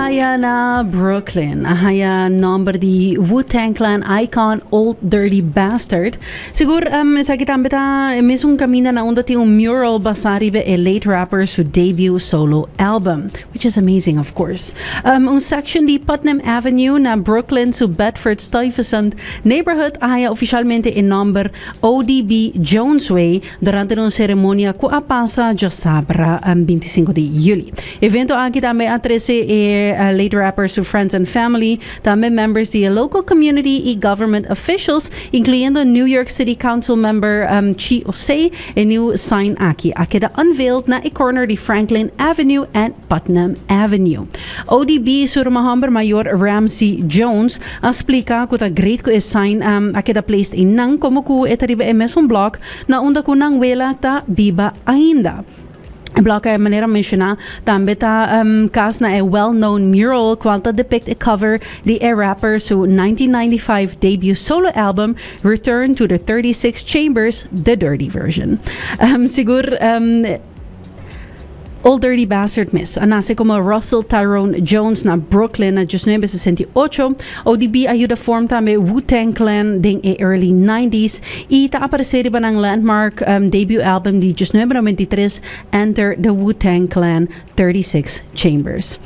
Kaya na Brooklyn a haya nomber di Wu-Tang Clan icon Old Dirty Bastard. Sigur esaki tambe ta e mesun caminda na unda tin un mural basa riba e late rapper su debut solo album, which is amazing of course. Un section di Putnam Avenue na Brooklyn su Bedford-Stuyvesant neighborhood a haya oficialmente e nomber ODB Jones Way durante un ceremonia cu a pasa djasabra 25 di juli. Evento aki tambe a trece e late rapper su friends and family, tambe members di e local community y government officials, incluyendo New York City Council member Chi Ossé. E new sign aki a keda unveiled na e corner di Franklin Avenue and Putnam Avenue. ODB su ruman homber mayor Ramsey Jones a splica cu ta great cu e sign a keda placed eynan como cu e ta riba e mesun block na unda cu nan wela ta biba ainda. E block e manera menciona tambe ta cas na e well-known mural cual ta depict e cover di e rapper su 1995 debut solo album Return to the 36 Chambers, The Dirty Version. Sigur Old Dirty Bastard mes a nace como Russell Tyrone Jones na Brooklyn na 1968. ODB a yuda form tambe Wu-Tang Clan den e early 90s y ta aparece riba nan landmark debut album di 1993, Enter the Wu-Tang Clan 36 Chambers.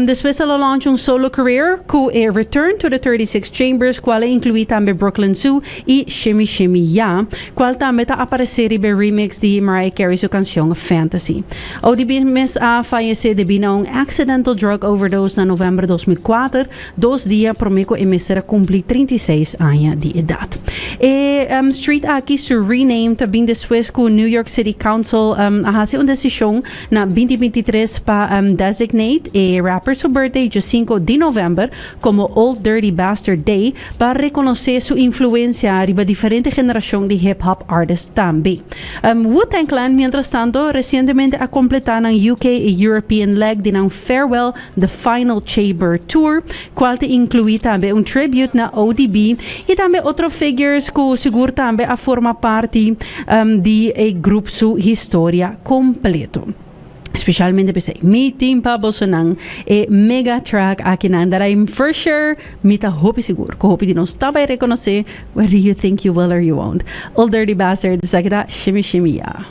Despues el a launch un solo career cu e Return to the 36 Chambers, cual a inclui tambe Brooklyn Zoo y Shimmy Shimmy Ya, cual tambe ta aparece riba e remix di Mariah Carey su cancion Fantasy. ODB mes a fayece debi na un accidental drug overdose na november 2004, 2 dia prome cu e mester a cumpli 36 aña di edad. E street aki su rename ta bin despues cu New York City Council a haci un decision na 2023 pa designate e rapper su birthday, 5 di november, como Old Dirty Bastard Day pa reconoce su influencia riba diferente generacion di hip hop artists tambe. Wu-Tang Clan, mientras tanto, recientemente a completa nan UK y European leg di nan Farewell The Final Chamber Tour, cual ta inclui tambe un tribute na ODB y tambe otro figures cu sigur tambe a forma parti di e grupo su historia completo. Especialmente p'esey mi tin pa bosonan e mega track aki nan that I'm for sure, mi ta hopi sigur cu hopi di nos ta bay reconoce, whether you think you will or you won't. Old Dirty Bastard, esaki ta Shimmy Shimmy Ya.